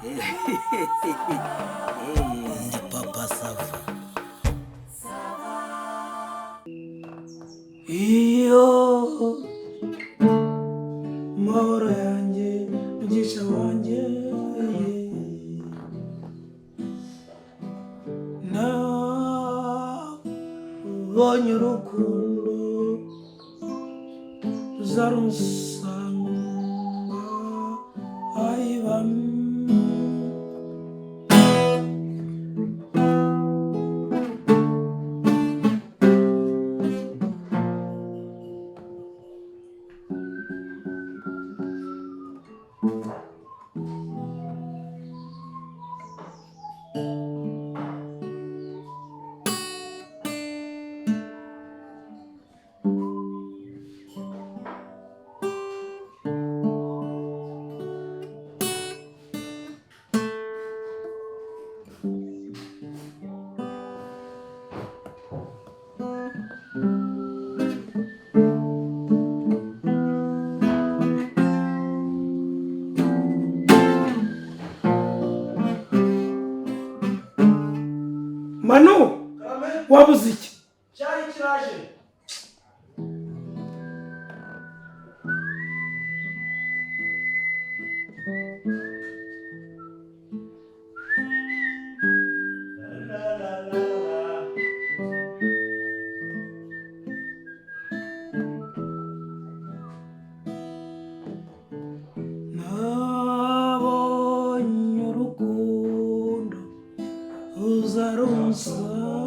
Ndi Papa Sava. Iyo mahoro yanjye, mugisha wanjye, nabonye urukundo ruzarunsanga ayibam. Manu, wabuze iki? Cyari kiraje. Nabonye urukundo ruza runsanga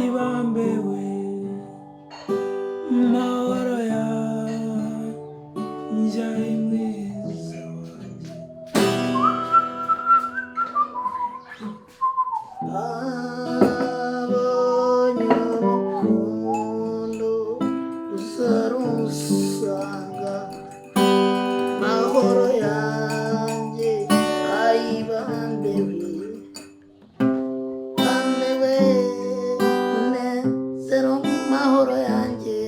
ibambewe, mahoro yanjye ari mwiza wanjye. Nabonye urukundo ruzarunsanga, mahoro yanjye ayibambewe, bambewe munezero, mahoro yanjye,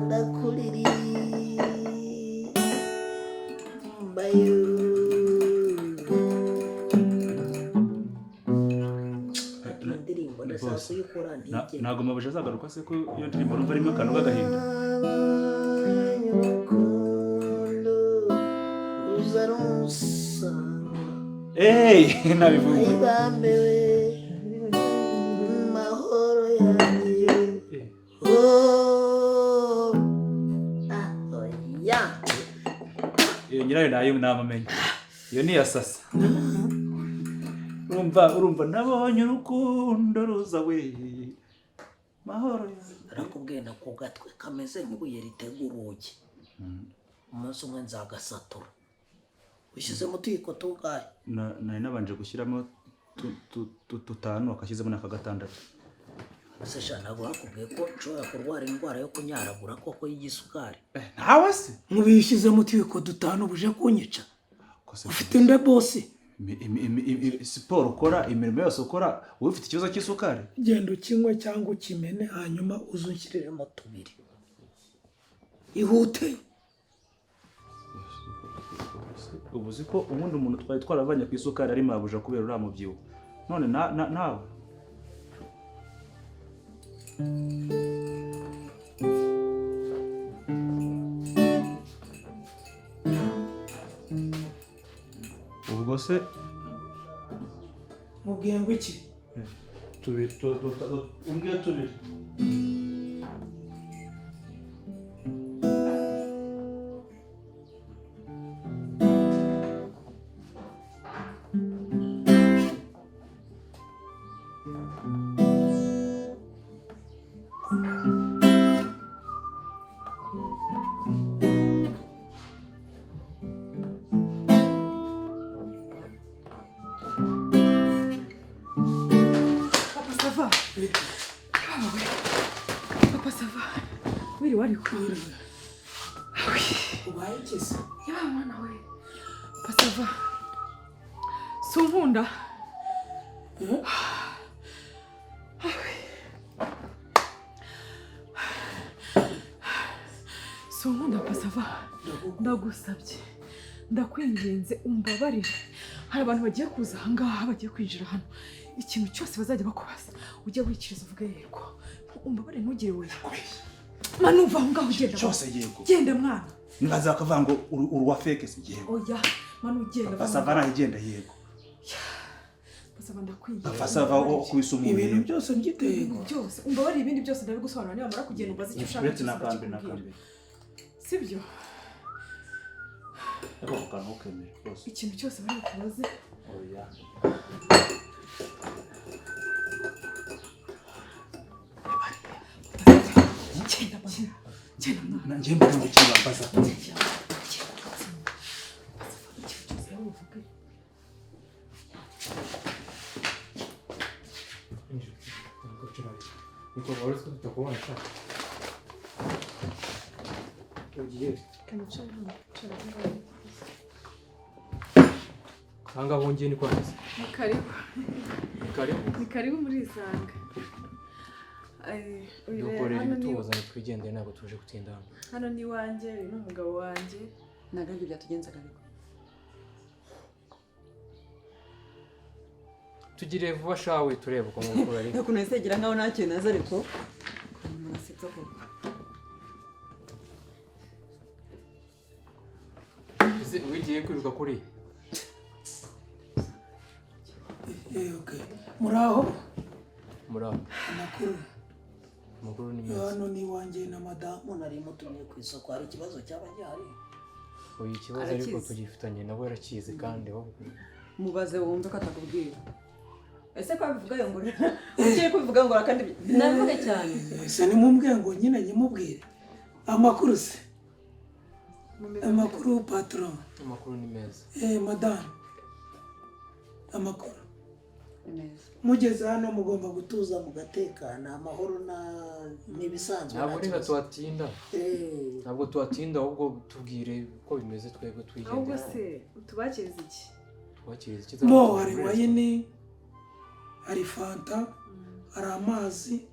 ndakuririmba yo. Indirimbo ndashaka kuyikora ntigere. Ntabwo mabuja azagaruka se, ko iyo ndirimbo numva arimo akantu k'agahinda? Nabonye urukundo ruzarunsanga, Eee, nabivuze. ayibambewe, mahoro yanjye. Oh, ah, oya. Iyo nyirayo nayo namumenya, iyo ni iya sasa. Urumva nabonye urukundo ruza we, mahoro yanjye. Narakubwiye na ku gatwe kameze nk'ibuye ritega urugi, umunsi umwe nzagasatura. Ushyizemo utuyiko tungahe? Nari nabanje gushyiramo tutanu, akashyizemo n'aka gatandatu. Ese sha, ntabwo bakubwiye ko nshobora kurwara indwara yo kunyaragura koko y'igisukari? Ntawe se. Nk'ubu utuyiko dutanu buje kunyica. Ko se? Ufite nde bosi? Siporo ukora, imirimo yose ukora, wowe ufite ikibazo cy'isukari? Genda ukinywe cyangwa ukimene, hanyuma uze unshyirire Unshyiremo tubiri. Ihute. Ubu uzi ko ubundi umuntu twari twaravanye ku isukari ari mabuja, kubera uriya mubyibuho, none nawe. Ubwo se Mubwiye ngo iki? Tubiri, umbwiye tubiri. Papa Sava. Papa Sava. Wiriwe ariko. Ubaye iki se? Ya mwana we. Papa Sava. Sunkunda. Eh? Sunkunda, Papa Sava. Ndagusabye. Ndakwinginze umbabarire. Hari abantu bagiye kuza aha ngaha, bagiye kwinjira hano. Ikintu cyose bazajya bakubaza, ujye wikiriza uvuge yego. Umbabarire ntugire oya. Manu uva aho ngaho ugenda. Cyose yego. Genda mwana. Nibaza bakavuga ngo uri uwa fake se yego. Oya, Manu ugenda. Papa Sava nahigenda yego. Papa Sava ndakwinginze. Papa Sava ukubise umuntu. Ibintu Yego. byose mbyitego. Byose umbabarire, ibindi byose ndabigusobanura nibamara kugenda umbaze icyo ushaka. Uretse Cyose nakambe ndakikubwira. nakambe. Sibyo? Ariko ako kantu ntukemere rwose. Ikintu cyose bari bukubaze. Oya. Genda mwana. Genda mwana. Njye mbona ngo kibambaza. Ikintu cyose bari buvuge. Niko wari uzi ko tutakubona sha. Ugiye aha ngaha wongeye ni kwanditse. Ni karibu. Ni karibu. Ni karibu muri Isanga. Uyu rero Dukorera hano ni ibituzanye twigendere, ntabwo tuje gutinda hano. Hano ni iwanjye, uyu ni umugabo wanjye. Ntabwo aribyo byatugenzaga ariko. Tugire vuba shawe turebe uko mukuru ari. Ukuntu yisegera nkaho nta kintu azi ariko ukuntu murasetsa koko. Ese wigiye kwiruka kuri? Okay. Muraho? Muraho. Amakuru. Amakuru ni meza. Hano ni iwanjye na madamu. Nari mutumye ku isoko, hari ikibazo cyaba gihari? Oya, ikibazo ariko Arakizi. tugifitanye nawe arakizi kandi wowe. Mubaze wumve ko atakubwira. Ese ko abivuga yongora? Ugiye kubivuga ngora kandi nabivuga cyane. Ese nimumbwiye ngo nyine nyimubwire. Amakuru se? Amakuru patron. Amakuru ni meza. Madame. Amakuru. Ni meza. Mugeze hano mugomba gutuza mugatekana, amahoro na n'ibisanzwe. Ntabwo Nta reka kibazo. tuhatinda. Ntabwo tuhatinda, ahubwo tubwire uko bimeze twebwe twigendera. Ahubwo se utubakiriza iki? Tubakiriza iki? Mo hari wayini, hari fanta, hari amazi,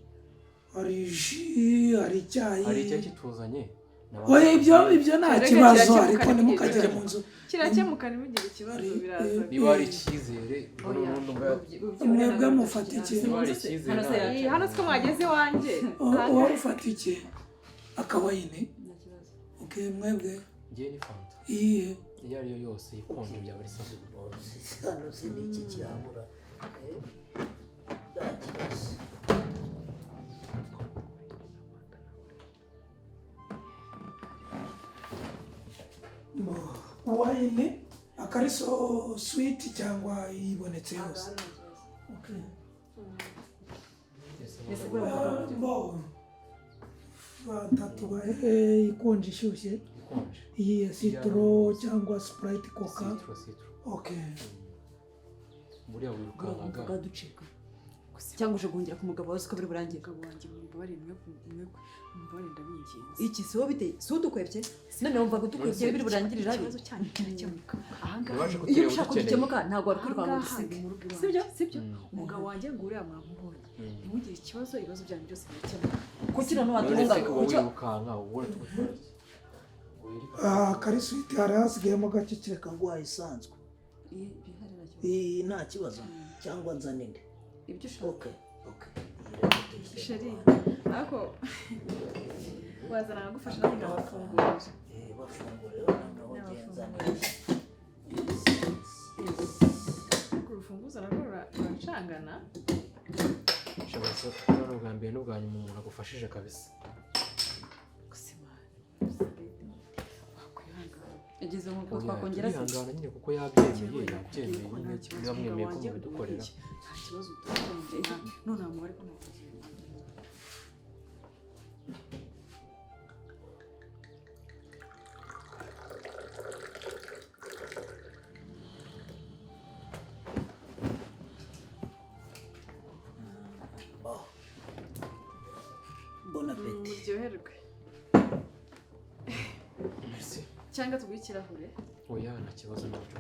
hari ji, hari icyayi. Hari icyayi kituzanye. Oya, ibyo nta Reka kibazo, kirakemuka ariko ntibigire ntimukagere ikibazo. mu nzu. Kirakemuka ntibigire ikibazo, biraza. Niba hari icyizere, Mwebwe mufata iki? Niba hari icyizere, Hano siko mwageze iwanjye. Wowe ufata iki? Akawayini. Okay, mwebwe. Ngiye ni fanta. Iyihe? Iyo ariyo yose ikonje byaba ari sawa. Hano si ni iki kihabura. Nta kibazo. Wayini akariso sweet cyangwa ibonetse yose. Okay. Bo fanta tubahe ikonje ishyushye. Iyi ya citro cyangwa Sprite, Coca. Citro, citro. Okay. Buriya wirukankaga. Urumva ducika. Cyangwa uje guhungira ku mugabo wawe uko biri burangire. Umugabo wanjye mumbabarire, mwe mumbabarire ndabinginze. Iki si wowe biteye, si udukwebye? None wumva gutukwebye biri burangirire ari? Ikibazo cyanyu kirakemuka. Aha ngaha Waje Iyo kutureba ushaka udukeneye. gukemuka ntabwo wari kwirukanka ngo Aha ngaha udusige. ni mu rugo iwanjye. Sibyo? Sibyo? Umugabo wanjye ngo uriya mwamubonye. Ntimugire ikibazo, ibibazo byanyu byose birakemuka. Kuki noneho None waduhunga? se uba Kuki wirukanka, wowe tugutwara iki? Kari sweet hari hasigayemo gake Reka nguhaye isanzwe. Iyi Iyi nta kibazo cyangwa nzane indi. Ibyo ushaka. Okay, okay. Sheri, ariko wazana nkagufasha nanjye nkabafungurira. Bafungurira noneho ngenza neza. Urwo rufunguzo narwo ruracangana. Shobora kuba ari ubwa mbere n'ubwa nyuma umuntu agufashije kabisa. Igeze nk'uko Oya, twakongera se. turihangana nyine kuko yabyemeye, yabyemeye nyine, niba mwemeye ko mubidukorera. Nta kibazo dufite. None amubare ko ntakibazo. Bon appétit. Muryoherwe. Merci. Cyangwa tuguhe ikirahure. Oya, nta kibazo ntabyo.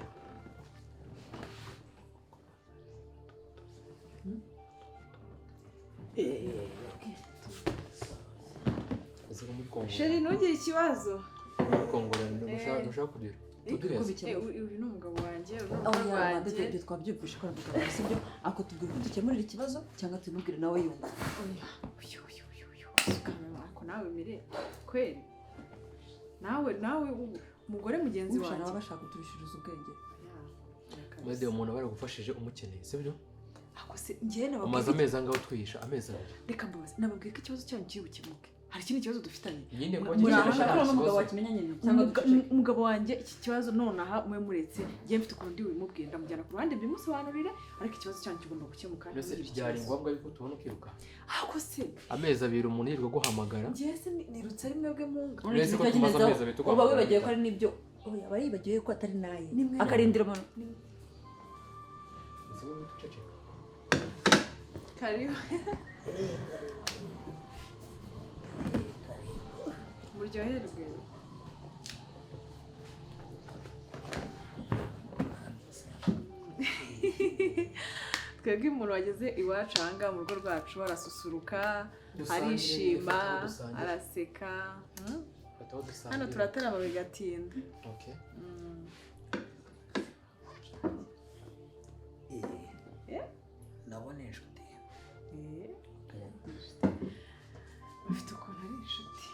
Ese ko muri Kongo. Sheri ntugire ikibazo. Muri Kongo ntushaka kugira. Uduheze. Uyu ni umugabo wanjye, uyu ni Aho umugabo yaba wanjye. ibyo twabyumvishe ko ari umugabo, sibyo? Ako tubwira uko dukemurira ikibazo cyangwa tubimubwire nawe yumva. Oya, uyu uyu uyu uyu usukamye ako nawe mire kweri. Nawe umugore mugenzi Wumvisha wanjye. nawe bashaka kutubishiriza ubwenge. Mede, umuntu aba yaragufashije umukeneye, sibyo? Ako se njyewe nababwiye Umaze amezi angahe utwihisha? Amezi 2. Reka mbabaze, nababwiye ko ikibazo cyanyu kiri bukemuke. Hari ikindi kibazo dufitanye. Nyine kuba Muri gikemutse aha nta Ko n'umugabo kibazo. wakimenya nyine cyangwa duceceke. Umugabo wanjye iki kibazo nonaha mwe muretse, njye mfite ukuntu ndi bubimubwire, ndamujyana ku ruhande mbimusobanurire, ariko ikibazo cyanyu kigomba gukemuka. Mbese Ntugire byari ikibazo. ngombwa yuko tubona ukiruka? Ako se Amezi 2 umuntu yirirwa aguhamagara. njyewe se nirutse ari mwebwe munga. None Uretse ko ikintu tumaze cyagenezeho, amezi 2 uba tuguhamagara. wibagiwe ko ari n'ibyo. Oya, aba yibagiwe ko atari naye. Ni mwe. Akarindira umuntu. Ese wowe uceceka. Karibu. Muryoherwe. Twebwe umuntu wageze iwacu ahangaha mu rugo rwacu arasusuruka, Dusangire, arishima, fata aho dusangire. araseka. Fata aho dusangire. Hano turatarama bigatinda. Okay. Ndabona inshuti. Bafite ukuntu ari inshuti.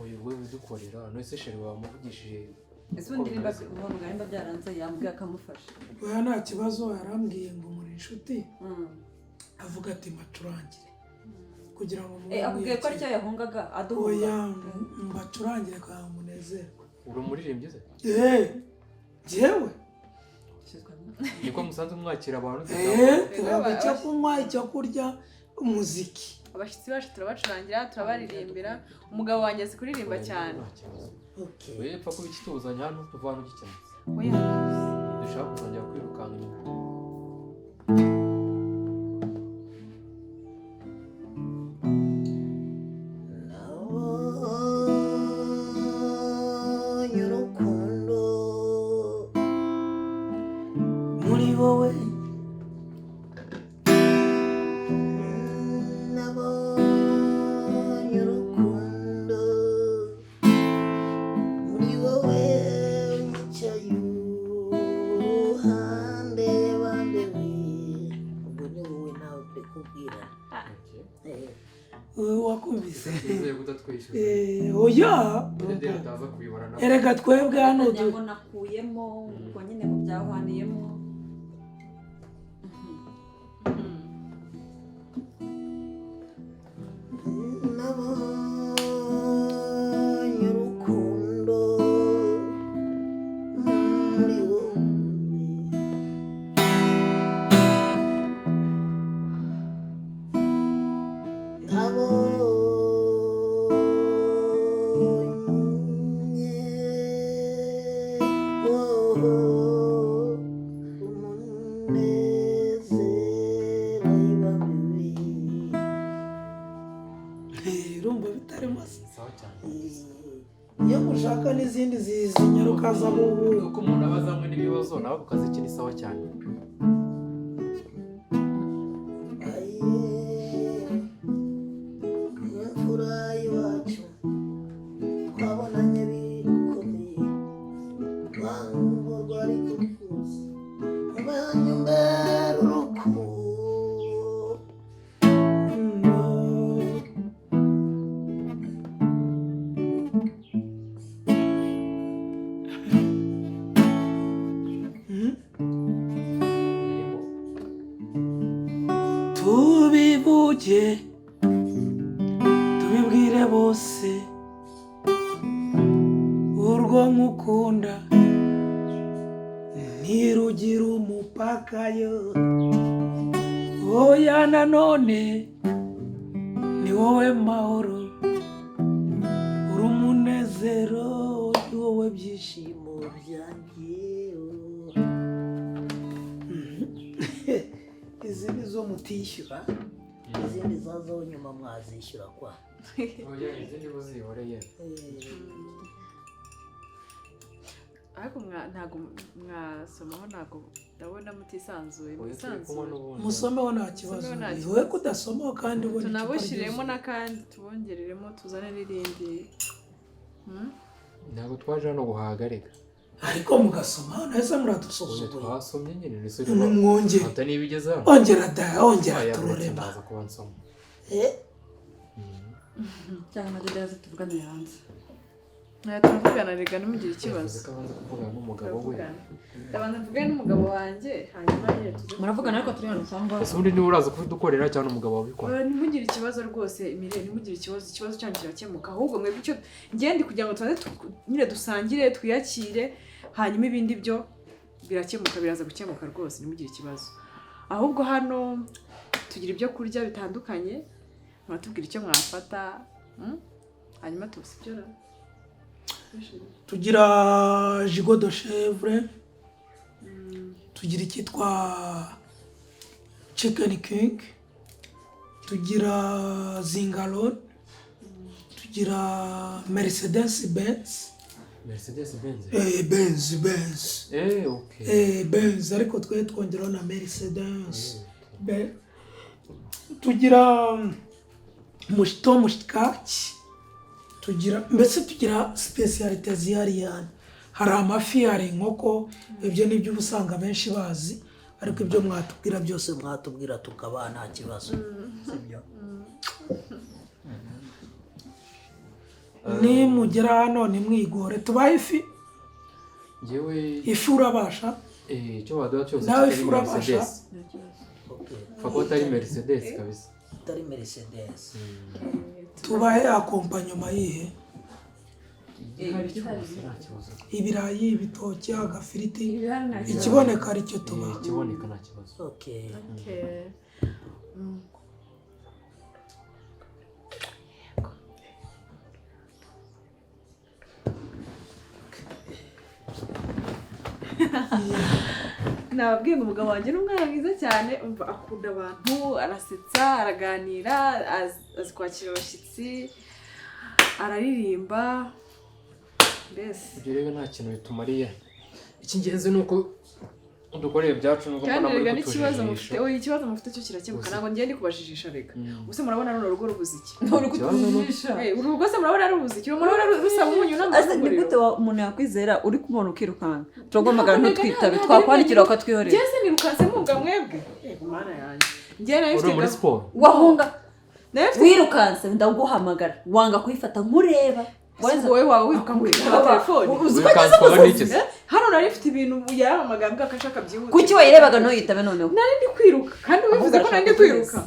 Uyu we udukorera, none se chéri wamuvugishije? Ese ubundi nimba guhamagara nimba byaranze yambwiye akamufasha. Oya, nta kibazo, yarambwiye ngo muri inshuti, avuga ati mbacurangire kugira ngo mube Akubwiye ko aricyo mwiyakire. yahungaga aduhunga. Oya, mbacurangire kugira ngo munezerwe. Uri umuririmbyi se? Njyewe? Niko musanzwe mwakira abantu? Tubaha icyo kunywa, icyo kurya, umuziki. Abashyitsi bacu turabacurangira, turabaririmbira. Umugabo wanjye azi kuririmba cyane. Nta kibazo. Okay. Wewe pfa kuba ikituzanye hano tuva hano gikemutse. Oya. Dushaka kuzongera kwirukanka inyuma. Nabonye urukundo muri wowe, nabonye urukundo muri wowe, unyicaye uruhande bambewe. Ubwo ni wowe nawe turi kubwira. Okay. Wakumvise? Twizeye kutatwishyuza. Oya. Dede ataza kubibara nawe. Erega twebwe hano Ngo nakuyemo ubwo nyine ngo byahwaniyemo. Nabonye urukundo muri wowe. Nabonye wowe umunezero ibambiwe. Urumva bitarimo se? Sawa cyane. Iyo mushaka n'izindi zinyaruka z'abubu. Uko umuntu aba azanywe n'ibibazo nawe ku kazi ke ni sawa cyane. Imfura y'iwacu twabonanye bikomeye, rwango rwari kurukuzi umwanya umbera urukundo. Birimo. Tubivuge, tubibwire bose urwo nkukunda ntirugira umupaka yo. Oya, nanone ni wowe mahoro, uri umunezero, ni wowe byishimo Ibyishimo byanjye. Izi ni zo mutishyura. Izindi zazaho nyuma mwazishyura kwa. Oya, izindi buzihoreye. Ariko ntabwo mwasomaho, ntabwo ndabona mutisanzuye. Oya, turi kunywa Mwisanzuye. n'ubundi. Musomeho nta kibazo. Musomeho nta Ni kibazo. wowe kudasomaho kandi ubona icupa Tunabushyiremo ryuzuye. n'akandi tubongereremo, tuzane n'irindi. Ntabwo twaje hano guhaga reka. Ariko mugasoma neza, Ubu muradusuzuguye. Twasomye nyine ni Nimwongere. Fanta niba igeze hano. Ongera da, ongera. Oya, uretse Turorema. ndaza kuba nsoma. Cyangwa na aze tuvuganire hanze. Oya, turavugana rega, ntimugire ikibazo. Yavuze ko abanza kuvugana n'umugabo we. Turavugana, ndabanza mvugane n'umugabo wanjye, hanyuma nyine tuze. Muravugana ariko turi hano cyangwa? Ese ubundi niwe uraza kubidukorera cyangwa umugabo wabikora? Oya, ntimugire ikibazo rwose Mire, ntimugire ikibazo, ikibazo cyanyu kirakemuka. Ahubwo mwebwe icyo ngende kugira ngo tubanze nyine dusangire, twiyakire, hanyuma ibindi byo birakemuka, biraza gukemuka rwose, ntimugire ikibazo. Ahubwo hano tugira ibyo kurya bitandukanye, muratubwira icyo mwafata, Hanyuma tubuze ibyo ra. Tugira gigot de chèvre, tugira icyitwa chicken king, tugira zingalon, tugira Mercedes Benz. Mercedes Benz? Eh, Benz, Benz. Eh, okay. Eh, Benz, ariko twe twongeraho na Mercedes. Tugira mushito mushikaki, tugira mbese tugira spécialité zihariye hano. Hari amafi, hari inkoko, ibyo ni byo uba usanga benshi bazi, ariko ibyo mwatubwira byose. Byose mwatubwira tukabaha, nta kibazo, sibyo? Nimugera hano ntimwigore, tubahe ifi. Njyewe Ifi urabasha? Eh, icyo waduha cyose Nawe kitari ifi urabasha? Mercedes. Pfa kuba atari Mercedes kabisa. Itari Mercedes. Tubahe accompagnement yihe? Igihari cyose nta kibazo. Ibirayi, ibitoki, agafiriti? Ibihari nta kibazo. Ikiboneka aricyo Eh, tubaha. ikiboneka nta kibazo. Okay. Okay. Nababwiye ngo umugabo wanjye ni umwana mwiza cyane. Umva, akunda abantu, arasetsa, araganira, azi kwakira abashyitsi, araririmba, mbese. Ibyo rero nta kintu bitumariye, icy'ingenzi ni uko udukorera ibyacu, nubwo Kandi mbona muri rega n'ikibazo mufite, kutujijisha. oya, ikibazo mufite cyo kirakemuka. Gusa. Ntabwo ngiye ndi kubajijisha rega. Ubuse murabona runo rugo rubuze iki? Nturi Ikibazo ni- kutujijisha. Eh, uru rugo se murabona rubuze iki? Murabona rusaba umunyu Ese ni n'amafunguro? gute umuntu yakwizera uri kumubona ukirukanka, turaguhamagara Ntabwo ntutwitabe, ntabwo twakwandikira ukatwihorera? Njye se nirukanse munga mwebwe? Yego mana yanjye, njye nari Uri mfite muri siporo. Wahunga. Nari mfite Wirukanse ndaguhamagara wanga kuyifata nkureba. Ese wowe waba wiruka ngo witaba telefone? Uzi ko Wirukanse ageze ukaba umusazi? n'iki se? Eh, hano nari mfite ibintu, yaramamagaye mbwa ko ashaka byihuse. Kuki wayirebaga ntuyitabe noneho? Nari ndi kwiruka kandi ubivuze ko nari ndi kwiruka.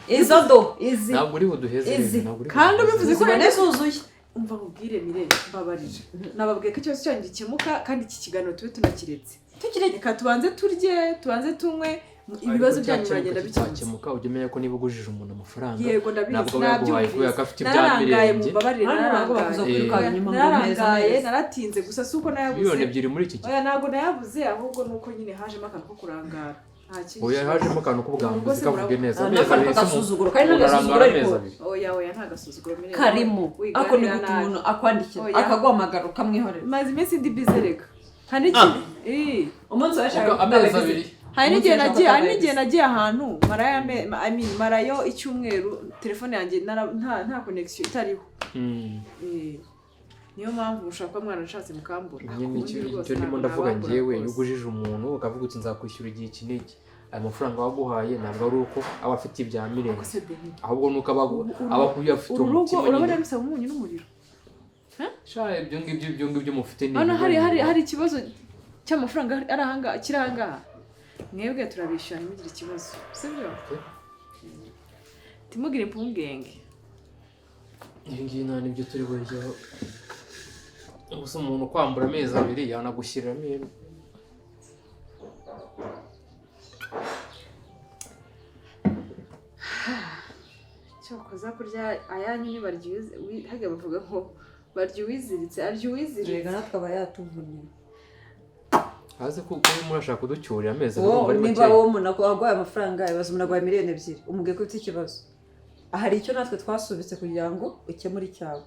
Izo do izi Ntabwo uri buduheze Izi. rero, ntabwo uri Kandi buduheze. ubivuze ko nari zibone zuzuye. Umva nkubwire Mire, mbabarira, nababwiye ko ikibazo cyanyu gikemuka, kandi iki kiganiro tube tunakiretse. Tukireke. Reka tubanze turye, tubanze tunywe, ibibazo Ariko byanyu cyakemuka biragenda bikemutse. kitakemuka, ujya umenya ko niba ugujije umuntu amafaranga, Yego, ndabizi. ntabwo aba yaguhaye kubera ko afite ibya Nararangaye, mirenge. mumbabarire. Hano ntabwo bakuza Nararangaye. kwirukanka inyuma ngo meza Nararangaye, meza. naratinze gusa, si uko nayabuze. 2 miliyoni muri iki gihe. Oya, ntabwo nayabuze, ahubwo ni uko nyine hajemo akantu ko kurangara, nta kindi Oya, kibazo. hajemo akantu k'ubwambuzi, Ubwo se kavuge neza. Ah, Amezi n'akantu abiri se k'agasuzuguro, kandi umuntu n'agasuzuguro arangara ariko. amezi abiri. Oya, oya, nta gasuzuguro Mire. Karimo Wiganira ako ni gute nabi. umuntu akwandikira Oya. akaguhamagara ukamwihorera? Maze iminsi ndi busy rega, hari n'ikindi. Eh. Umunsi washaka Ubwo amezi abiri. Hari n'igihe Umunsi nagiye, hari w'ejo n'igihe nagiye ahantu marayo I mean, marayo icyumweru, telefone yanjye nta connection itariho. Eh, niyo mpamvu mushobora kuba mwarashatse mukambura. Nyine Ubundi rwose icyo ndimo ntabwo ndavuga nabambura njyewe, iyo rwose. ugujije umuntu ukavuga uti nzakwishyura igihe iki n'iki, ayo mafaranga waguhaye ntabwo ari uko aba afite ibya mirenge, Ariko se Denis, ahubwo ni uko aba akuyafite uru rugo umutima urabona nyine. rusaba umunyu n'umuriro? Sha, ibyo ngibyo mufite ni Hano hari ibibazo. hari ikibazo cy'amafaranga ari ahangaha, kiri ahangaha. Mwebwe turabishyura, ntimugire ikibazo, sibyo? Okay. Ntimugire impungenge. Ibi ngibi nta n'ibyo turi buryoho. Gusa umuntu kwambura amezi abiri yanagushyiriramo ihene. Cyokoza kurya ayanyu ntibarya harya bavuga ngo barya uwiziritse, arya uwiziritse. Rega natwe aba yatuvunnye. Haze ko urimo urashaka kuducyurira amezi abiri, Wowe urumva ari niba makeya. wowe umuntu aguhaye amafaranga, ibaze umuntu aguhaye 2 miliyoni umubwiye ko ufite ikibazo, hari icyo natwe twasubitse kugira ngo ukemure icyawe,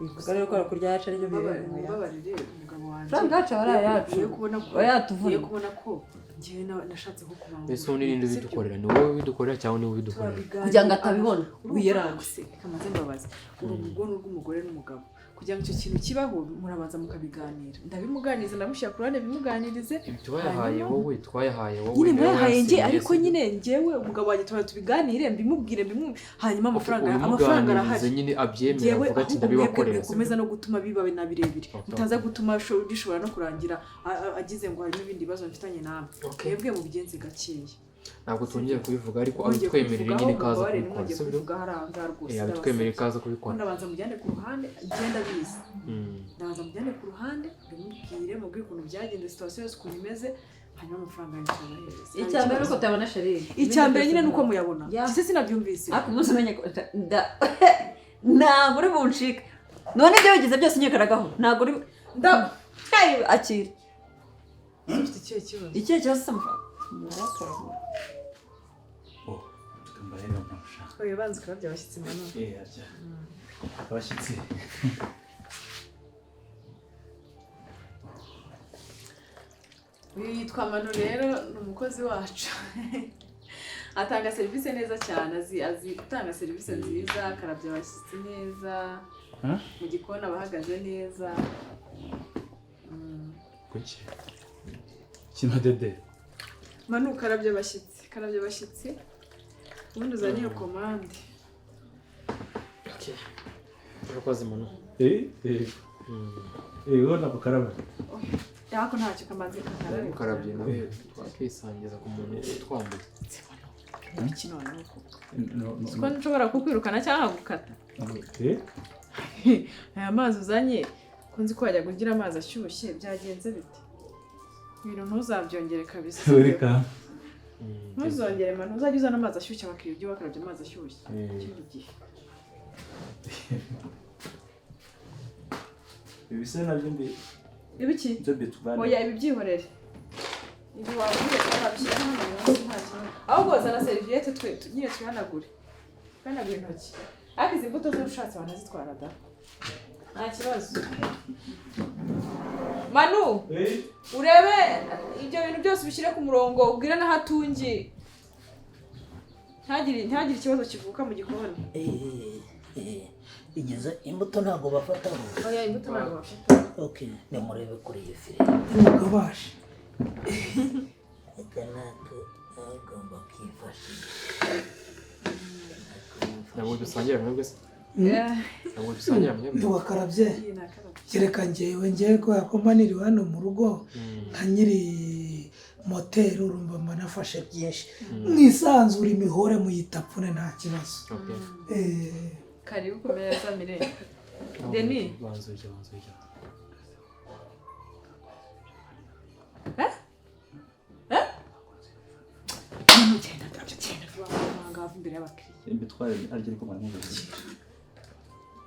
bivuga rero ko kurya yacu aribyo miliyoni. Mumbabarire, umugabo wanjye Amafaranga yacu aba ari ayacu. Ye kubona ko Aba yatuvunnye. ye kubona ko njyewe nashatse ko kubangura. Mbese ubundi ninde ubidukorera? Ni wowe ubidukorera cyangwa niwe ubidukorera? Kugira ngo atabibona, wiyeranje. Reka maze mbabaze, uru rugo ni urw'umugore n'umugabo. Kugira ngo icyo kintu kibaho, murabanza mukabiganira. Ndabimuganiriza, ndamushyira ku ruhande bimuganirize. Twayahaye Hanyuma- wowe, twayahaye wowe. Nyine Niwe mwayahaye njye, wayasinyiye, ariko sibyo? nyine njyewe umugabo wanjye tuba tubiganire, mbimubwire, hanyuma amafaranga Ubimuganirize arahari. nyine abyemera, Njyewe avuga ati ahubwo mwebwe ndabibakorera, mukomeza sibyo? no gutuma biba na birebire, mutaza gutuma bishobora no kurangira agize ngo harimo ibindi bibazo mfitanye namwe. Mwebwe mubigenze gakeya. Ntabwo twongeye kubivuga, ariko Mwongeye abitwemerere kubivugaho, nyine kaza mumbabarire, kubikora, mwongeye sibyo? kubivuga hari aha ngaha rwose, Eh, abitwemerere ndabasabye. kaza Ko kubikora. ndabanza mujyane ku ruhande, ngenda bizi. Ndabanza mujyane ku ruhande, mbimubwire, mubwire ukuntu byagenze, situation yose ukuntu imeze, hanyuma amafaranga yanyu tuyabahereze. Icya mbere ni uko tuyabona, chéri. Icya mbere nyine ni uko muyabona. Ya. Ese sinabyumvise? Ariko umunsi umenye ko ntabwo uri buncike none, ibyo wigize byose unyikaragaho, ntabwo uri Hey, akira. Ufite ikihe kibazo? Ikihe kibazo se? Amafaranga Murakara. Oh, tukambareba nkurusha. Oya, banza ukarabya abashyitsi, manu. Eh, arya. Abashyitsi. Uyu yitwa Manu rero, ni umukozi wacu, atanga serivisi neza cyane, azi gutanga serivisi nziza, akarabya abashyitsi neza. Huh? Mu gikoni aba ahagaze neza. Kuki? Kimadede. Manu, karabya abashyitsi, karabya abashyitsi, ubundi uzane iyo komande. Okay. Urakoze, Manu. Eh, eh. Eh, ubona kukaraba. Ariko ntacyo, kamaze kakarabe. Ukarabye nawe twakisangiza ku muntu utwambuye. Iki noneho koko? No, no. Siko nshobora kukwirukana cyangwa nkagukata. Eh? Aya mazi uzanye, ko nzi ko wajyaga ugira amazi ashyushye, byagenze bite? Ibintu ntuzabyongere kabisa. Welcome. Ntuzongere, manu, uzajya uzana amazi ashyushye, abakiriya ujye bakarabya amazi ashyushye ikindi gihe. Ibi se nabyo mbi Ibiki? byo bitubane. Oya, ibi byihorere, ibi wabireka, wabishyira hano munsi, nta kibazo. Ahubwo zana serviette twe nyine twihanagure, twihanagure intoki. Ariko izi mbuto zo ushatse wanazitwara da, nta kibazo. Manu, Eh? urebe ibyo bintu byose ubishyire ku murongo, ubwire n'ahatungi ntihagire ikibazo kivuka mu gikoni. Igeze imbuto ntabwo bafataho. Oya, imbuto ntabwo bafata. Okay, nimurebe kuri iyi fire. Ntimugabashe. Aka nako agomba kwifashisha. Ntabwo dusangira mwebwe se? Ntabwo dusangira mwebwe? Ntiwakarabye? Iyi ni akarabyo. Kereka njyewe kubera ko mba niriwe hano mu rugo nka nyiri moteri, urumva mba nafashe byinshi. Mwisanzure, imihore muyitapfune, nta kibazo. Okay. Karibu ku meza, Mire. Deni. Banza urya, banza urya. Eh? Eh? Manu, genda, ndabyo, genda vuba vuba ngaho imbere y'abakiriya. Mbitware arya, ariko mwaramubuze.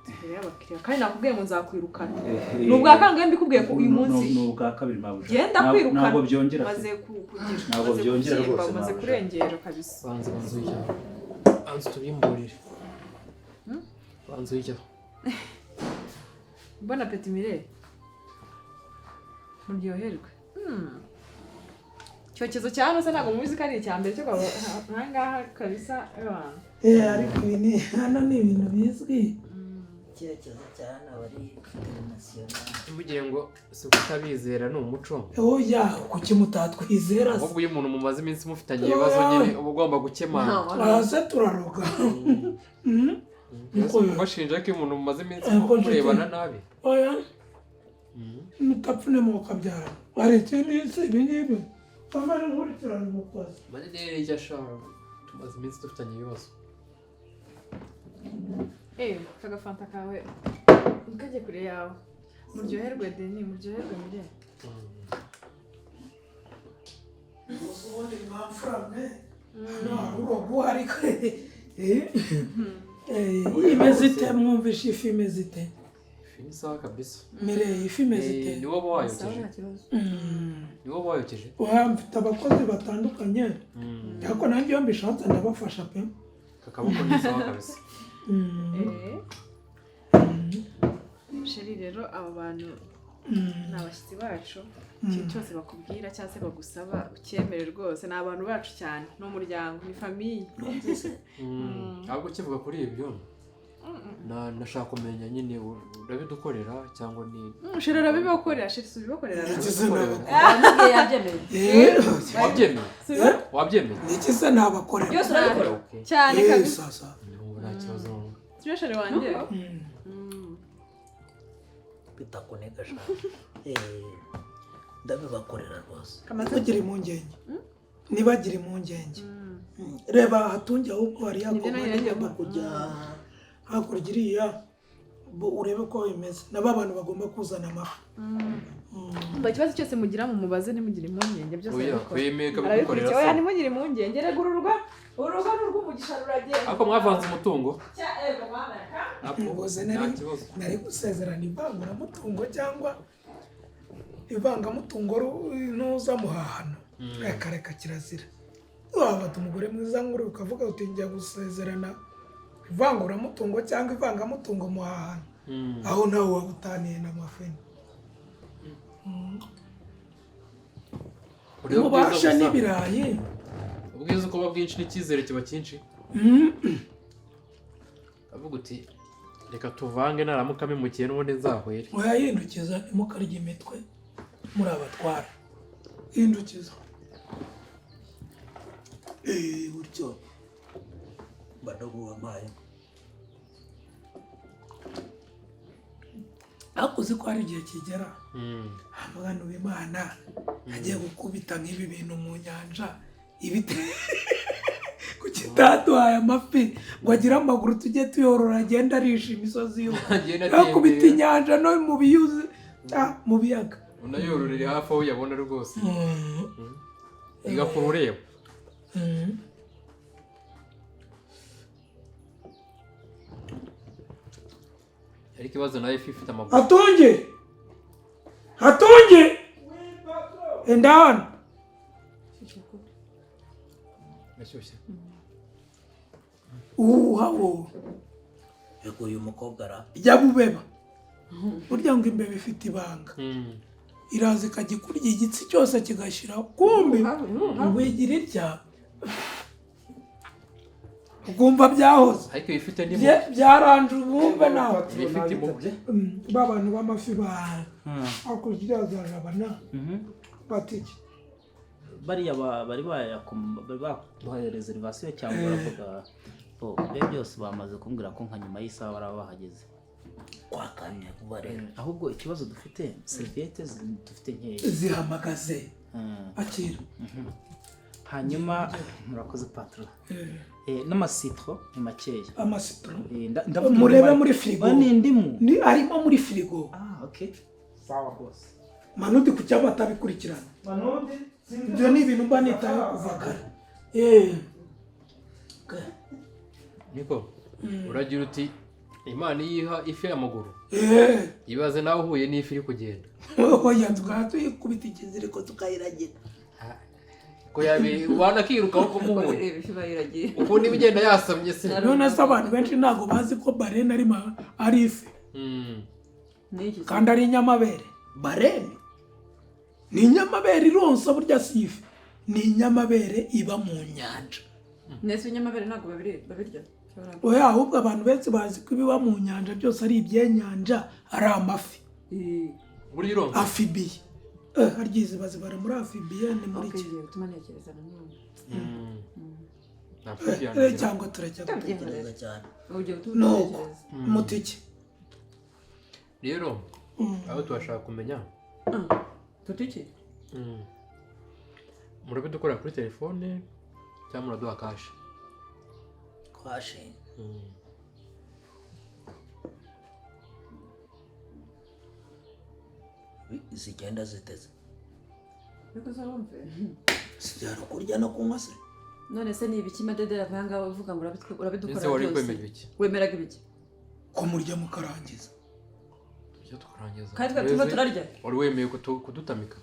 Imbere y'abakiriya, kandi nakubwiye ngo nzakwirukana. Ni ubwa kangahe mbikubwiye ko uyu munsi? Ni ubwa kabiri, mabuja. Genda kwirukana. Ntabwo byongera. Maze kugira. Ntabwo Maze byongera kubyimba, rwose, maze mabuja. kurengera kabisa. Banza, banza urya. Banza tubimburire. Banza urya. Bon appétit, Mire. Muryoherwe. Icyokezo cya hano se ntabwo mubizi ko ari icya mbere cyo kwa aha ngaha kabisa, abantu. Ariko ibi ni hano ni ibintu bizwi. Icyerekezo cya hano aba ari international. Ntimugire ngo si kutabizera, ni umuco. Oya, kuki mutatwizera se? Ahubwo iyo umuntu mumaze iminsi mufitanye ibibazo nyine, uba ugomba gukemanga. Aha se turaroga? Ese kubashinja ko iyo umuntu mumaze iminsi Ko nshuti. murebana nabi. Oya, mutapfune mukabyara, hari ikindi se? Ibi ngibi bamaze nkurikirana umukozi. Manini iryo ashaka, tumaze iminsi dufitanye ibibazo. Eh, kagafanta kawe ntukajye kure yawe. Muryoherwe, Deni, muryoherwe, Mire. Ubundi mwamfura mwe, hano hari urogo, ariko imeze ite? Mwumvishe ifi imeze ite? Ifi ni sawa kabisa. Mire, ifi imeze ite? Ni wowe Sawa, wayokeje? nta kibazo. Ni wowe wayokeje? Oya, mfite abakozi batandukanye, ariko nanjye iyo mbishatse ndabafasha pe. Aka kaboko ni sawa kabisa. Eh. Chéri, rero aba bantu ni abashyitsi bacu. Ikintu cyose bakubwira cyangwa se bagusaba ucyemere rwose. Ni abantu bacu cyane, ni umuryango, ni famille. Ahubwo ukivuga kuri ibyo, Nashaka kumenya nyine urabidukorera cyangwa ni Chéri arabibakorera, chéri si ubibakorera. Iki se nabakorera? Aramubwiye yabyemeye. Wabyemeye? Eh? Wabyemeye? Iki se nabakorera? Byose urabikora. Okay. Cyane Eh, kabisa. sasa. Ndumva nta kibazo. Sibyo chéri wanjye? Bitakunega sha. Ndabibakorera rwose. Ntibagire impungenge, ntibagire impungenge. Reba hatunge ahubwo hariya Nibyo koma nanjye igomba kujya hakurya iriya, urebe ko bimeze nabo abantu bagomba kuzana amafi. Umva, ikibazo cyose mugira mumubaze, ntimugire impungenge, byose Oya, arabikora. wemeye kabidukorera. Arabikurikira, oya, Se ntimugire impungenge. Rega urugo ni urw'umugisha, ruragenda. Ariko mwavanze umutungo. Cya ego mana ka. Apo, Ubwo nta kibazo. nari gusezerana ivanguramutungo cyangwa ivangamutungo ntuza muhahano. Reka reka, kirazira. Wafata umugore mwiza nk'uri ukavuga uti njya gusezerana ivanguramutungo cyangwa ivangamutungo muhahano, aho nawe waba utaniye n'amafeni. Urebe ubwiza Mubasha gusa. n'ibirayi. Ubwiza uko buba bwinshi n'icyizere kiba cyinshi. Avuga uti reka tuvange, naramuka mpemukiye n'ubundi nzahwere. Muyahindukiza, ntimukarye imitwe muri abatwara. Hindukiza. Gutyo badogo wampaye. Ariko uzi ko hari igihe kigera umwana w'Imana agiye gukubita nk'ibi bintu mu nyanja, ibiti kuki itaduhaye amafi ngo agire amaguru tujye tuyorora, agenda arisha imisozi yose? Agenda Yakubita atembera. inyanja no mu biyuzi, mu biyaga. Unayororere hafi aho uyabona rwose, igakura ureba. Ariko ikibazo nayo ifi ifite amaguru. Hatungi, Hatungi, enda hano. Gashyushye. Uwuha wowe. Yego, uyu mukobwa ara Jya bubeba. Burya ngo imbeba ifite ibanga, iraza ikajya ikurya igitsi cyose kigashyiraho, kumbi wigira irya ukumva byahoze. Ariko iba ifite ndimu. Byaranje ubumve nawe. Iba ifite impugu. Ba bantu b'amafi ba hakurya zarabana batiki. Bariya bari bari baduhaye reservation cyangwa baravuga bo ibyo byose bamaze kumbwira ko nka nyuma y'isaha baraba bahageze. Twakanye vuba rero. Ahubwo ikibazo dufite, seriviyete dufite nkeya. Zihamagaze. Akira. Hanyuma murakoze patron. N'amasitro ni makeya. Amasitro? Ndavuga Murebe muri firigo. Ah, ni indimu. Ni arimo muri firigo. Ah, okay, sawa rwose. Manudi, ku cyaba atabikurikirana. Ibyo ni ibintu mba nitayeho kuva kare. Niko uragira uti Imana iyo iha ifi amaguru, ibaze nawe uhuye n'ifi iri kugenda. Oya, tukaba tuyikubita ikiziriko tukayiragira. Ko yabi wanakirukaho ko muhuye. Reba ifi bayiragiye. Ukuntu iba igenda yasamye se. None se abantu benshi ntabwo bazi ko baleine ari ifi? Ni iki se? Kandi ari inyamabere. Baleine? Ni inyamabere ironsa, burya si ifi, ni inyamabere iba mu nyanja. Nese ibinyamabere ntabwo babirya? Oya, ahubwo abantu benshi bazi ko ibiba mu nyanja byose ari ibyenyanja, ari amafi. Buriya ironsa. Amphibie, harya izi bazibara muri amphibie, ni muri Okay, iki? ngiye gutuma ntekereza nanone. Nta amphibie. Cyangwa turajya Tekereza cyane. Ugiye gutuma Nuko ntekereza. mutiki. Rero aho tubashaka kumenya, Tutiki? Murabidukorera kuri telefone cyangwa muraduha cash? Cash. Zigenda ziteze. Ariko uzabumve. Sibyara kurya no kunywa se? None se ni ibiki Madederi avuga ngaho, uvuga ngo urabidukorera Ese wari byose? kwemera ibiki? Wemeraga ibiki? Ko murya mukarangiza. Tujya tukarangiza. Kandi twe turimo turarya. Wari wemeye kudutamika.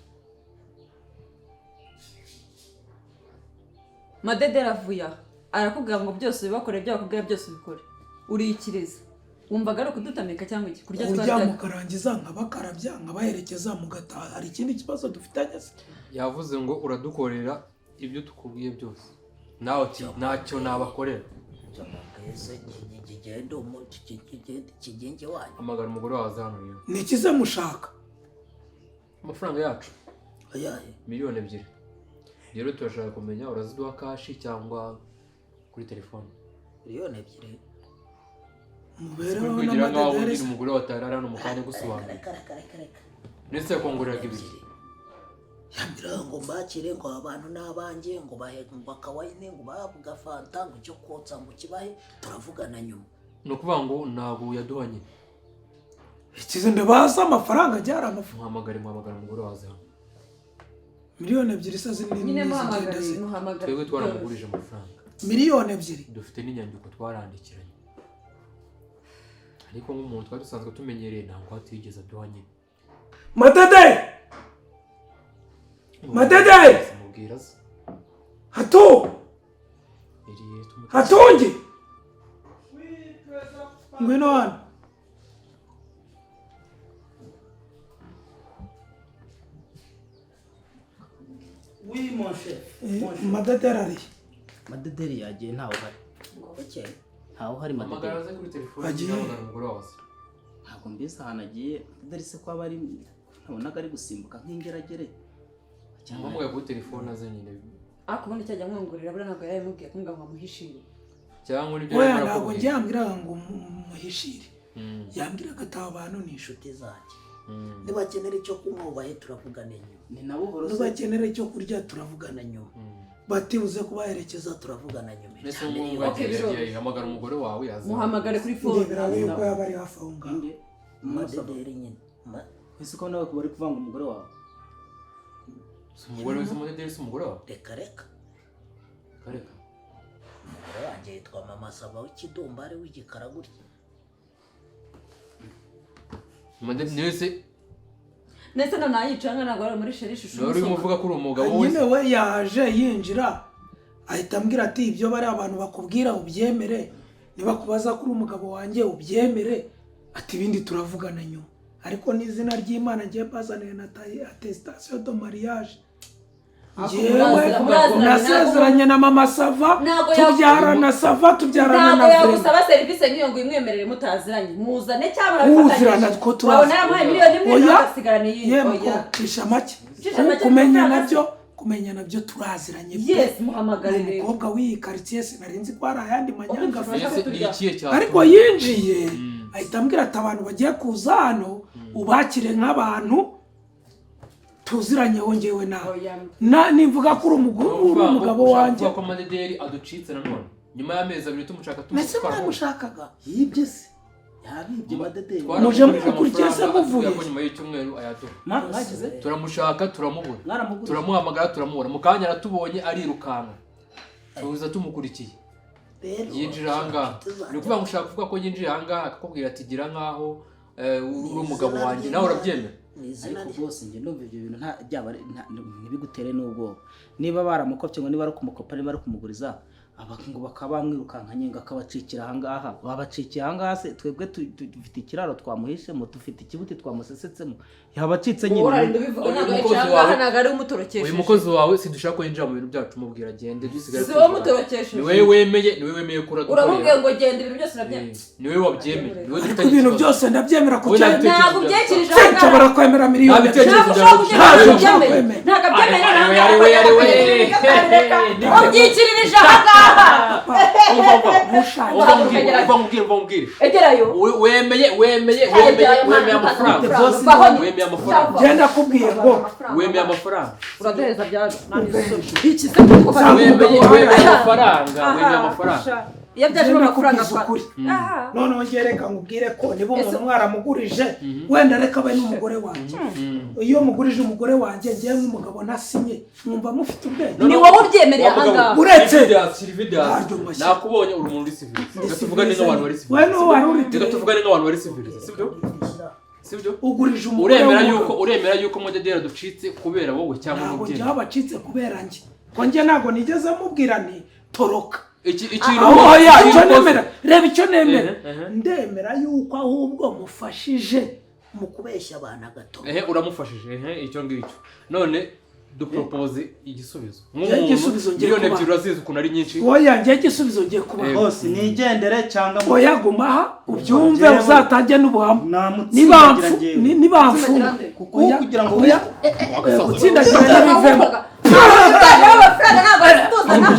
Madederi avuye aha arakubwira ngo byose ubibakore, ibyo bakubwira byose ubikore, urikiriza. Wumvaga ari ukudutamika cyangwa iki? Kurya Kurya twaryaga. mukarangiza, nkabakarabya, nkabaherekeza mugataha, hari ikindi kibazo dufitanye se? Yavuze ngo uradukorera ibyo tukubwiye byose, nawe uti ntacyo nabakorera. Ibyo mubwiye. Ese kigende kigingi wanyu. Hamagara umugore wawe aze hano rero. Nikize mushaka amafaranga yacu Ayahe? 2 miliyoni. Rero turashaka kumenya, uraziduha cash cyangwa kuri telefone? 2 miliyoni. Mubereho Kwigira nkaho n'amadederi. ugira umugore watarara hano mu kanya gusobanura. Reka, reka, reka, reka. Ndetse yakongoreraga ibiri. Yambwira ngo mbakire, ngo abantu ni abanjye, ngo bahe, ngo akawayine, ngo bahabwe fanta, ngo icyo kotsa ngo kibahe, turavugana nyuma. Ni ukuvuga ngo ntabwo yaduha nyine. Ikize ndabaza amafaranga ajyara amafaranga. Muhamagare, muhamagare umugore wawe aze hano. 2 miliyoni se zinini Nyine zigenda muhamagare, zite? muhamagare. Twebwe twaramugurije amafaranga. 2 miliyoni. Dufite n'inyandiko, twarandikiranye, ariko nk'umuntu twari dusanzwe tumenyereye ntabwo atigeze aduha nyine. Madede, Madede! Mubwira aze. Hatu. Iriye. Hatungi, ngwino hano. Oui, mon chef. Madederi arihe? Madederi yagiye, ntawe uhari. Okay. Ntawe uhari. Hamagara Madederi aze kuri telefone. Agiye. Hamagara umugore wawe aze. Ntabwo mbizi ahantu agiye. Madederi se ko aba ari, ntabonaga ari gusimbuka nk'ingeragere cyangwa? Muhamagare kuri telefone aze nyine. Ariko ubundi cyajya mwongorera, buriya ntabwo yabimubwiye ko ngo amuhishire. Cyangwa nibyo Oya, yari ntabwo arakubwiye. njye yambwiraga ngo muhishire. Yambwiraga ati aba bantu ni inshuti Inshuti zanjye, nibakenera icyo kunywa ubahe, turavugana nyuma. Ni nabo borose. Nibakenera icyo kurya, turavugana nyuma. Bati uze kubaherekeza, turavugana nyuma. Mbese Icya ngubu miliyoni. agiye agiye, hamagara umugore wawe aze. Muhamagare kuri phone. Ndebera yuko yaba ari hafi aho ngaho. Inde? Madederi nyine. Ese ko nawe bari kuvanga umugore wawe? Si umugore we se? Madederi si umugore wawe? Reka, reka. Reka. Umugore wanjye yitwa Mama Saba w'ikidumbari w'igikara gutya. Madederi niwe se? Ndetse na nayicanga ntabwo ari muri chéri chouchou. Nawe urimo uvuga ko uri umugabo we. Nyine we yaje yinjira ahita ambwira ati ibyo bari abantu bakubwira ubyemere, nibakubaza ko uri umugabo wanjye ubyemere, ati ibindi turavugana nyuma. Ariko n'izina ry'Imana ngiye mbazaniye na attestation de mariage, njyewe Muraziranye, nasezeranye na Mama Sava, Ntabwo tubyarana Sava, tubyarana ntabwo na Vrema. Yagusaba serivisi nk'iyo ngo uyimwemerere mutaziranye. Muzane cyangwa Kuzirana ko turazi. Wabona yaramuhaye 1 miliyoni Oya. nawe agasigarana iyindi. Yemwe ko Oya. cisha make. Cisha make. Kumenya Amafaranga. nabyo, kumenya nabyo turaziranye pe. Yes, muhamagare Ni rero. umukobwa w'iyi karitsiye, sinari nzi ko hari ayandi manyanga afite. Ese ni ikihe cyatuma? Ariko yinjiye ahita ambwira ati abantu bagiye kuza hano ubakire nk'abantu tuziranyeho njyewe nawe. Oya. Na nimvuga ko uri uri umugabo Ushaka wanjye. kuvuga ko Madederi aducitse nanone nyuma y'amezi 2 tumushaka? Mbese tumushaka. mwamushakaga? Yibye se? Yabibye Madederi. Muje mukurikiye se muvuye? Ko nyuma y'icyumweru ayaduha. Mwagize? Turamushaka turamubura. Mwaramugurije? Turamuhamagara turamubura. Mu kanya aratubonye arirukanka, tuza tumukurikiye. Rero Yinjira ahangaha, inshuti zanjye, ni ukuvuga ngo ushaka kuvuga ko yinjiye ahangaha akakubwira ati gira nkaho uri umugabo wanjye, nawe urabyemera? Ni izina Ariko rye. rwose njye ndumva ibyo bintu nta byaba ntibigutere n'ubwoba. Niba baramukopye, ngo niba ari kumukopa, niba ari kumuguriza, aba ngo bakaba bamwirukankanye ngo akabacikira ahangaha, babacikiye ahangaha se? Twebwe dufite ikiraro twamuhishemo, dufite ikibuti twamusesetsemo, yabacitse nyine. Urarinda ubivuga. Uyu Ntabwo mukozi yicaye ahangaha, wawe- ntabwo ari umutorokesheje. Uyu mukozi wawe sidushaka ko yinjira mu bintu byacu, mubwira agende dusigare Si wowe tuvugana. umutorokesheje. Ni wowe wemeye, ni wowe wemeye ko uradukorera. Uramubwiye ngo genda, ibintu byose urabyemera. Ni wowe wabyemeye, ni wowe Ariko dufitanye ibintu ikibazo. byose ndabyemera ku Wowe nta cyo Ntabwo bitekerezo ubyekirije Se ahangaha. nshobora kwemera miliyoni Nta ebyiri. bitekerezo Ntabwo ushobora byawe. kubyemera. Ntabwo Ntabwo ubyemeye. kwemera. Ntabwo abyemeye. Ari we, ari we, Ubyikirije ahangaha. Umva, umva. Mushaka. Umva nkubwire, umva nkubwire, umva nkubwire. Egerayo. Wemeye, wemeye, wemeye, wemeye amafaranga, wemeye amafaranga, Genda kubwiye ngo wemeye amafaranga. Uraduhereza byaje iki se kuko Wemeye, wemeye amafaranga, wemeye amafaranga. Iyo byajemo Genda amafaranga kubwiza ukuri. Aha. Noneho njye reka nkubwire ko niba umuntu mwaramugurije, wenda reka abe n'umugore wanjye, iyo mugurije umugore wanjye ngewe nk'umugabo ntasinye, mwumva mufite ubwenge? Ni wowe ubyemereye ahangaha. Uretse- Uretse Ntaryo mashyi. nakubonye, uri umuntu uri civilisé. Reka tuvugane nk'abantu bari We civilisé. n'uwo wari uri Reka tuvugane nk'abantu bari civilisé, sibyo? Sibyo? Ugurije umugore Uremera w'umugabo. yuko, uremera yuko Madederi aducitse kubera wowe cyangwa Ntabwo n'ubyemera? njyewe abacitse kubera njye, ko njye ntabwo nigeze mubwira nti toroka. Iki ikintu Aho oya, icyo ukoze- nemera, reba icyo nemera. Ehe, ehe. Ndemera yuko ahubwo mufashije Mu kubeshya abantu agato. Ehe, uramufashije, ehe, icyo ngicyo none. Dupropose igisubizo. Njye igisubizo ngiye Miliyoni kubaha. 2 urazizi ukuntu ari nyinshi. Oya, njye igisubizo ngiye kubaha. Bose nigendere cyangwa Oya, guma aha ubyumve, Njyewe- uzatange n'ubuhamya. Namutsindagira njyewe. Nibamfunga Kuko kugira ngo oya, gutsindagira ntibivemo. Amafaranga ntabwo tuzana.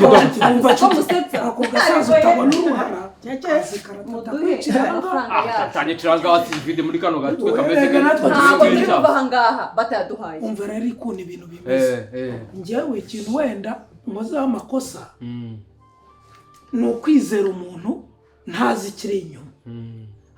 Umva, Ko musetsa. ako gasaza utabona uruhara kazi karatata Muduhe kwicira. amafaranga yacu. Tanyicira ngaha sivide muri kano gatwe kameze Erega natwe Ntabwo turi turi kuva aha ngaha batayaduhaye. Umva rero ukuntu ibintu bimeze. Njyewe ikintu wenda nkozeho amakosa ni ukwizera umuntu ntazi ikiri inyuma.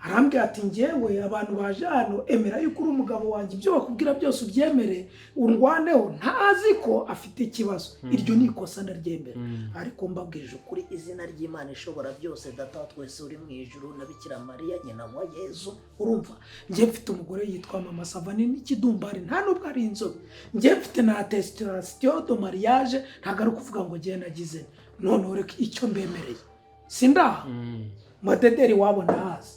Arambwira ati njyewe abantu baje hano, emera yuko uri umugabo wanjye, ibyo bakubwira byose ubyemere, undwaneho. Ntazi ko afite ikibazo. Iryo ni ikosa, ndaryemera, ariko mbabwije ukuri, Izina ry'Imana ishobora byose, Data wa twese uri mu ijuru, na Bikira Mariya nyina wa Yezu. Urumva, njye mfite umugore yitwa Mama Savani n'ikidumbari, nta nubwo ari inzobe. Njye mfite na attestation de mariage, ntabwo ari ukuvuga ngo njye nagize. Noneho reka icyo mbemereye, sindaha madederi wabo ndahazi,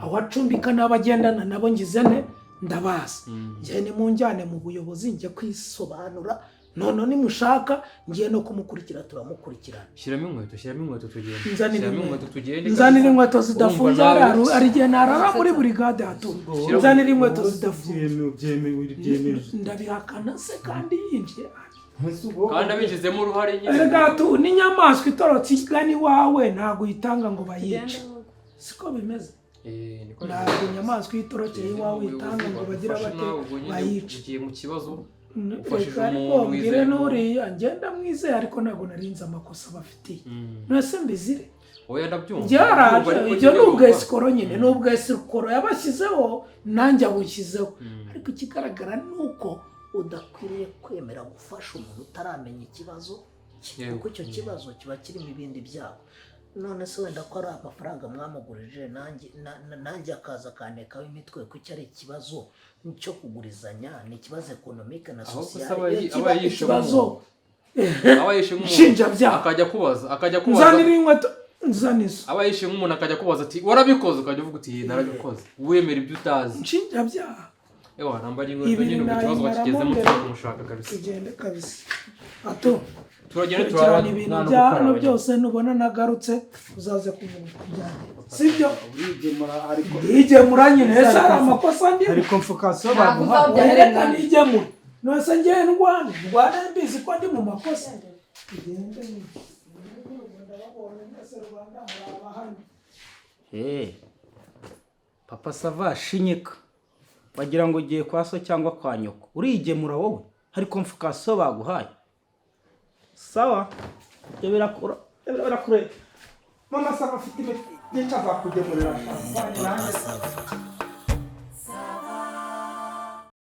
aho acumbika n'abagendana nabo ngize ne ndabazi. Njye nimunjyane mu buyobozi njye kwisobanura, none nimushaka ngiye no kumukurikira, turamukurikirana. Shyiramo inkweto, shyiramo inkweto tugende. Nzanira Shyiramo inkweto. inkweto tugende. Nzanira inkweto zidafunze. Urumva nawe- Hari igihe narara muri burigade hatumva. Nzanira inkweto zidafunze. Byemewe, byemewe. Ndabihakana se kandi yinjiye? Kandi abigizemo uruhare nyine. Erega tu n'inyamaswa itorotse igana iwawe ntabwo uyitanga ngo bayice, siko bimeze? Eh, niko Ntabwo bimeze. inyamaswa iyo itorokeye iwawe uyitanga ngo bagire Ufashe bate, nawe ubwo nyine bayice. ugiye mu kibazo. Ufashije Reka ariko umuntu mbwire wizeye. n'uriya ngenda mwizeye, ariko ntabwo narinze amakosa bafitiye. None mbizire? Oya, ndabyumva. Byaraje. Ndumva, ariko Ibyo nyine ni urumva. ubwesikoro nyine, ni ubwesikoro yabashyizeho, nanjye abushyizeho, ariko ikigaragara ni uko Udakwiriye kwemera gufasha umuntu utaramenya ikibazo cye, Yego. kuko icyo kibazo kiba kirimo ibindi byago. None se wenda ko ari amafaranga mwamugurije, nanjye akaza akantekaho imitwe, ko icyo ari ikibazo cyo kugurizanya, ni ikibazo économique na Ahubwo se sociale. aba yishe ikibazo nk'umuntu. Aba yishe nk'umuntu. Nshinjabyaha. Akajya kubaza. Nzanira inkweto, nzana izo. Aba yishe nk'umuntu akajya kubaza ati warabikoze, ukajya uvuga uti narabikoze, wemera ibyo utazi. Nshinjabyaha. Ewa, nambara inkweto Ibiri nyine, ubwo ikibazo nayimaramo bakigezemo mbere. turi kumushaka kabisa. Tugende kabisa ato. Turagenda. Kurikirana Turaba ibintu nta no bya hano gukaraba. byose. Nubona nagarutse uzaze kuvuga uko byagenze, sibyo? Urigemura ariko. Ndigemura nyine, ese hari amakosa ndimo? Hari convocation Ntabwo baguha. uzajya. Reka nigemure, none ngewe ndwane mbizi ko ndi mu makosa. Tugende nyine. Ndababonye mwese, Rwanda muri abahano. Eh, Papa Sava, shinyika wagira ngo ugiye kwa so cyangwa kwa nyoko. Urigemura wowe, hari convocation baguhaye. Sawa, ibyo birakura, ibyo birakure. Mama Sava afite imiti myinshi, azakugemurira. Mama Sava.